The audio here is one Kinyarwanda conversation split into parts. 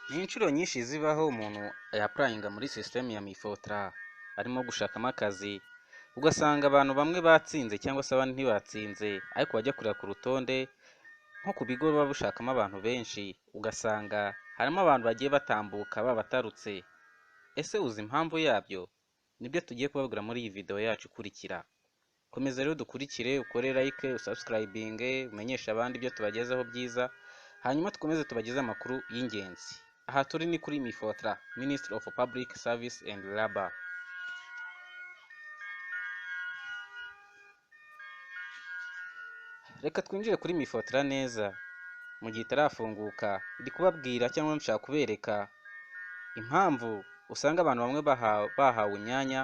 Ni inshuro nyinshi zibaho umuntu yapplyinga muri sisitemu ya MIFOTRA arimo gushakamo akazi, ugasanga abantu bamwe batsinze cyangwa se abandi ntibatsinze, ariko wajya kureba ku rutonde nko ku bigo biba bishakamo abantu benshi, ugasanga harimo abantu bagiye batambuka babatarutse. Ese uzi impamvu yabyo? Nibyo tugiye kubabwira muri iyi video yacu ikurikira. Komeza rero dukurikire, ukore like, usubscribinge, umenyeshe abandi ibyo tubagezaho byiza, hanyuma dukomeze tubageze amakuru y'ingenzi. Aha turi ni kuri MIFOTRA, Ministry of Public Service and Labor. Reka twinjire kuri MIFOTRA neza. Mu gihe itarafunguka, ndi kubabwira cyangwa nshaka kubereka impamvu usanga abantu bamwe bahawe imyanya,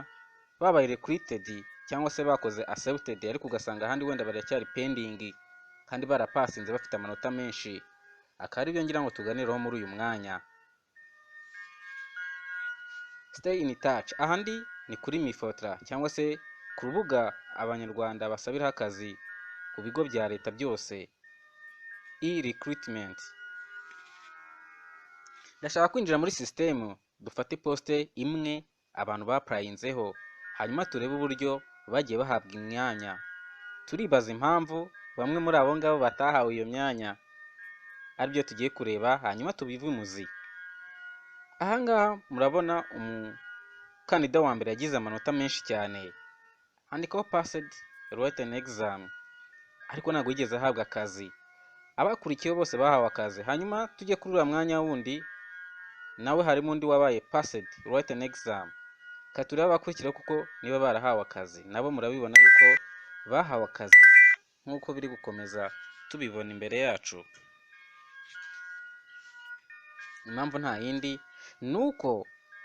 babaye recruited cyangwa se bakoze accepted, ariko ugasanga ahandi wenda baracyari pending kandi barapasinze bafite amanota menshi. Akaba aribyo ngira ngo tuganireho muri uyu mwanya. Stay in touch. Aha ndi ni kuri MIFOTRA cyangwa se ku rubuga Abanyarwanda basabiraho akazi ku bigo bya leta byose, e-recruitment. Ndashaka kwinjira muri sisitemu, dufate poste imwe abantu bapplyinzeho, hanyuma turebe uburyo bagiye bahabwa imyanya. Turibaza impamvu bamwe muri abo ngabo batahawe iyo myanya, aribyo tugiye kureba, hanyuma tubive imuzi. Aha ngaha murabona umukandida wa mbere yagize amanota menshi cyane, handikaho passed written exam, ariko ntabwo yigeze ahabwa akazi. Abakurikiyeho bose bahawe akazi. Hanyuma tujye kuri uriya mwanya wundi, nawe harimo undi wabaye passed written exam. Reka turebe abakurikiraho kuko niba barahawe akazi, nabo murabibona yuko bahawe akazi nk'uko biri gukomeza tubibona imbere yacu. Impamvu nta yindi ni uko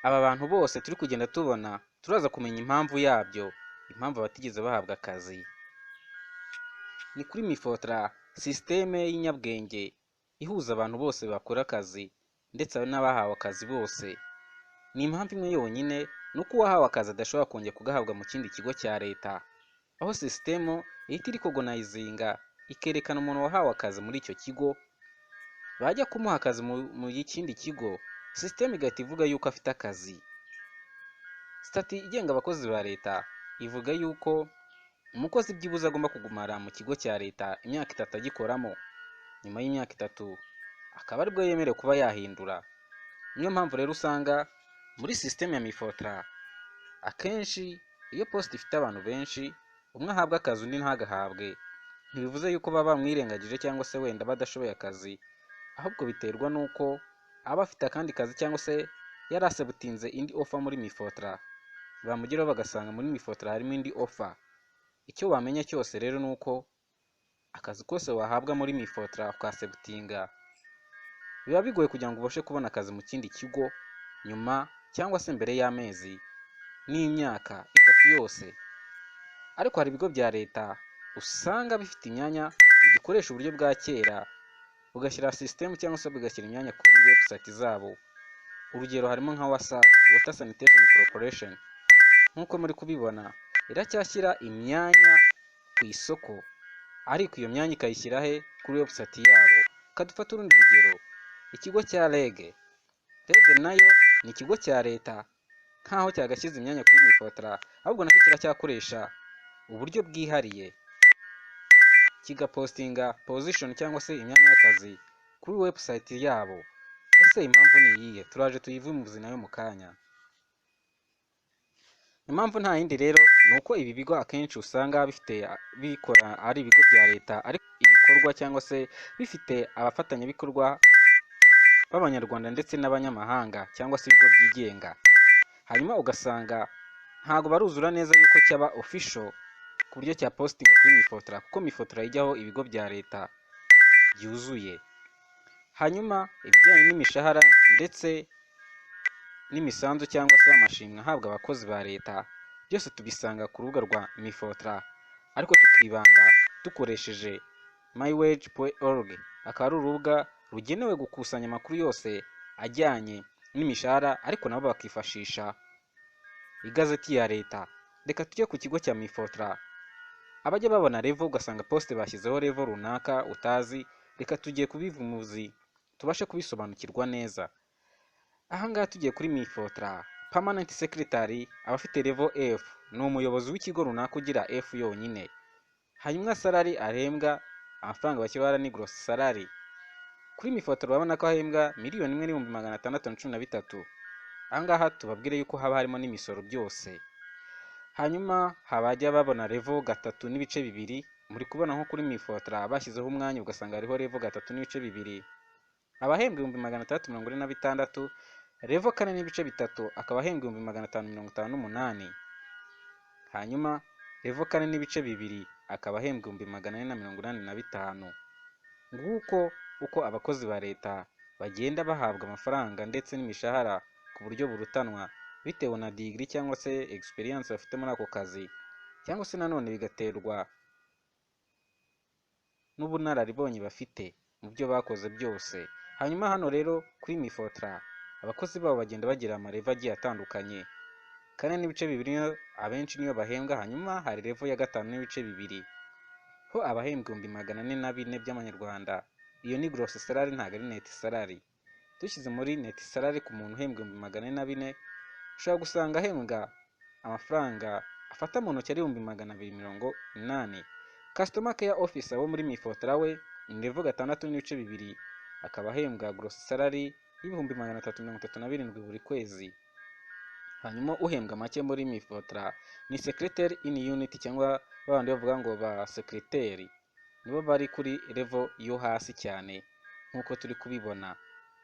aba bantu bose turi kugenda tubona, turaza kumenya impamvu yabyo, impamvu batigeze bahabwa akazi. Ni kuri MIFOTRA, sisiteme y'inyabwenge ihuza abantu bose bakora akazi ndetse n'abahawe akazi bose. Ni impamvu imwe yonyine, ni uko uwahawe akazi adashobora kongera kugahabwa mu kindi kigo cya leta, aho sisitemu ihita irecognizinga ikerekana umuntu wahawe akazi muri icyo kigo, bajya kumuha akazi mu kindi kigo, sisitemu igahita ivuga yuko afite akazi. Sitati igenga abakozi ba leta ivuga yuko umukozi byibuze agomba kugumara mu kigo cya leta imyaka 3 agikoramo, nyuma y'imyaka 3 akaba aribwo yemerewe kuba yahindura. Niyo mpamvu rero usanga muri sisitemu ya MIFOTRA akenshi iyo poste ifite abantu benshi, umwe ahabwa akazi undi ntagahabwe. Ntibivuze yuko baba bamwirengagije cyangwa se wenda badashoboye akazi, ahubwo biterwa n'uko aba afite akandi kazi cyangwa se yari acceptinze indi offer muri MIFOTRA, bamugeraho bagasanga muri MIFOTRA harimo indi offer. Icyo wamenya cyose rero ni uko akazi kose wahabwa muri MIFOTRA ukacceptinga, biba bigoye kugira ngo ubashe kubona akazi mu kindi kigo nyuma cyangwa se mbere y'amezi n'imyaka 3 yose. Ariko hari ibigo bya leta usanga bifite imyanya bigikoresha uburyo bwa kera, bugashyira sisitemu cyangwa se bugashyira imyanya kuri website zabo. Urugero harimo nka WASAC, Water Sanitation Corporation, nk'uko muri kubibona iracyashyira imyanya ku isoko, ariko iyo myanya ikayishyira he? Kuri website yabo. Kadufate urundi rugero, ikigo cya REG. REG nayo ni ikigo cya leta, nkaho cyagashyize imyanya kuri MIFOTRA, ahubwo nacyo kiracyakoresha uburyo bwihariye, kigapostinga position cyangwa se imyanya y'akazi kuri website yabo. Ese impamvu ni iyihe? Turaje tuyive imuzi nayo mu kanya. Impamvu nta yindi rero ni uko ibi bigo akenshi usanga bifite bikora ari ibigo bya leta, ariko ibikorwa cyangwa se bifite abafatanyabikorwa b'Abanyarwanda ndetse n'abanyamahanga cyangwa se ibigo byigenga. Hanyuma ugasanga ntago baruzura neza yuko cyaba official ku buryo cya postinga kuri MIFOTRA, kuko MIFOTRA ijyaho ibigo bya leta byuzuye. Hanyuma ibijyanye n'imishahara ndetse n'imisanzu cyangwa se amashimwe ahabwa abakozi ba leta, byose tubisanga ku rubuga rwa MIFOTRA, ariko tukibanda dukoresheje mywage.org, akaba ari urubuga rugenewe gukusanya amakuru yose ajyanye n'imishahara, ariko nabo bakifashisha igazeti ya leta. Reka tujye ku kigo cya MIFOTRA. Abajya babona level ugasanga poste bashyizeho level runaka utazi, reka tugiye kubiva imuzi tubashe kubisobanukirwa neza. Ahangaha tugiye kuri MIFOTRA, permanent secretary aba afite level F, ni umuyobozi w'ikigo runaka ugira F yonyine. Hanyuma salary ahembwa, amafaranga bashyiraho ni gross salary. Kuri MIFOTRA urabona ko ahembwa 1,613,000. Ahangaha tubabwire yuko haba harimo n'imisoro byose. Hanyuma habajya babona level 3.2, muri kubona nko kuri MIFOTRA bashyizeho umwanya ugasanga hariho level 3.2. Abahembwa 646,000, level 4.3 akaba ahembwa 558,000. Hanyuma level 4.2 akaba ahembwa 485,000. Nguko uko abakozi ba leta bagenda bahabwa amafaranga ndetse n'imishahara ku buryo burutanwa bitewe na degree cyangwa se experience bafite muri ako kazi, cyangwa se nanone bigaterwa n'ubunararibonye bafite mu byo bakoze byose. Hanyuma hano rero kuri MIFOTRA abakozi babo bagenda bagira ama level agiye atandukanye. 4.2 abenshi niyo bahembwa, hanyuma hari level ya 5.2 ho abahembwa 404,000 by'amanyarwanda. Iyo ni gross salary, ntabwo ari net salary. Dushyize muri net salary, ku muntu uhembwa 404,000, ushobora gusanga ahembwa amafaranga afata mu ntoki ari 280,000. Customer care officer wo muri MIFOTRA we ni level 6.2, akaba ahembwa gross salary y'337,000 buri kwezi. Hanyuma uhembwa make muri MIFOTRA ni secretary in unit, cyangwa babandi bavuga ngo ba secretary, nibo bari kuri level yo hasi cyane nk'uko turi kubibona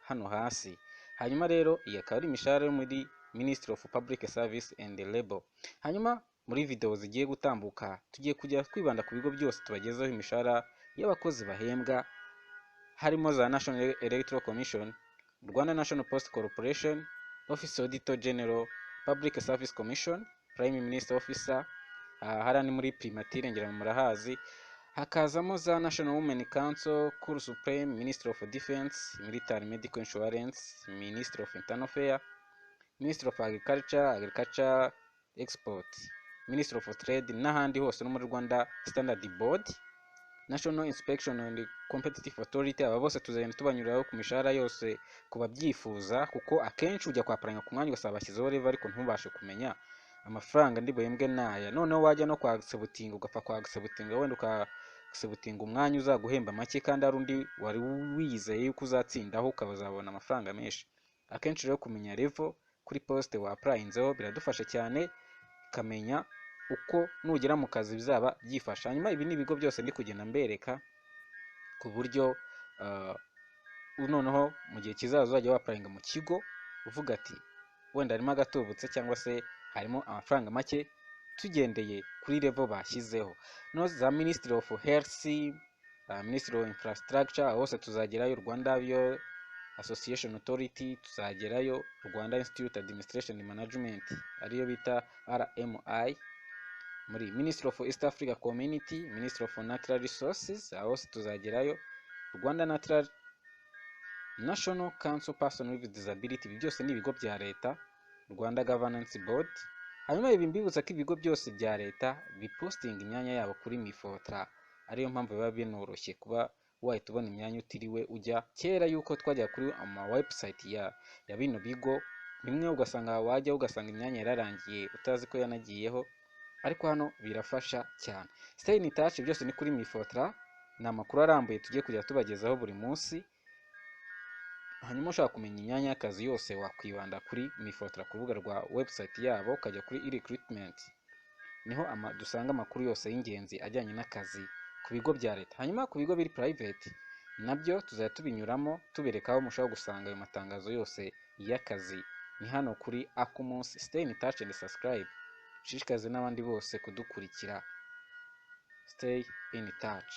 hano hasi. Hanyuma rero iyi akaba ari imishahara yo muri Ministry of Public Service and Labor. Hanyuma muri video zigiye gutambuka tugiye kujya twibanda ku bigo byose, tubagezaho imishahara y'abakozi bahembwa, harimo za National Electoral Commission, Rwanda National Post Corporation, Office Auditor General, Public Service Commission, Prime Minister Officer, hariya ni muri Primature ngira ngo murahazi, hakazamo za National Women Council, Cour Supreme, Ministry of Defense, Military Medical Insurance, Ministry of Internal Affairs, Ministry of Agriculture, Agriculture Export, Ministry of Trade n'ahandi hose, no muri Rwanda Standard Board, National Inspection and Competitive Authority. Aba bose tuzagenda tubanyuriraho ku mishahara yose ku babyifuza, kuko akenshi ujya kwapplyinga ku mwanya ugasaba bashyizeho level ariko ntubashe kumenya amafaranga ndi buhembwe naya. Noneho wajya no kwa acceptinga, ugapfa kwa acceptinga, wenda uka acceptinga umwanya uzaguhemba make kandi hari undi wari wizeye yuko uzatsindaho ukazabona amafaranga menshi. Akenshi rero kumenya level kuri poste wa applyinzeho biradufasha cyane, ukamenya uko nugera mu kazi bizaba byifasha. Hanyuma ibi ni ibigo byose ndi kugenda mbereka ku buryo noneho mu gihe kizaza uzajya wapplyinga mu kigo uvuga ati wenda harimo agatubutse cyangwa se harimo amafaranga make tugendeye kuri level bashyizeho. No za Ministry of Health, Ministry of Infrastructure, hose tuzagerayo, Rwanda Bio Association Authority tuzagerayo, Rwanda Institute Administration and Management ariyo bita RMI, muri Ministry of East Africa Community, Ministry of Natural Resources, aho hose tuzagerayo, Rwanda Natural National Council Person with Disability. Ibi byose ni ibigo bya leta, Rwanda Governance Board. Hanyuma ibi mbibutsa ko ibigo byose bya leta bipostinga imyanya yabo kuri MIFOTRA, ariyo mpamvu biba binoroshye kuba wahita ubona imyanya utiriwe ujya kera yuko twajya kuri ama website ya bino bigo bimwe, ugasanga wajya ugasanga imyanya yararangiye utazi ko yanagiyeho, ariko hano birafasha cyane. Stay in touch, byose ni kuri MIFOTRA, ni amakuru arambuye tugiye kujya tubagezaho buri munsi. Hanyuma ushaka kumenya imyanya y'akazi yose wakwibanda kuri MIFOTRA ku rubuga rwa website yabo, ukajya kuri e-recruitment, niho dusanga amakuru yose y'ingenzi ajyanye n'akazi ku bigo bya leta. Hanyuma ku bigo biri private nabyo tuzajya tubinyuramo tubereka aho mushobora gusanga ayo matangazo yose y'akazi. Ni hano kuri Akumunsi. Stay in touch and subscribe, nshishikaze n'abandi bose kudukurikira. Stay in touch.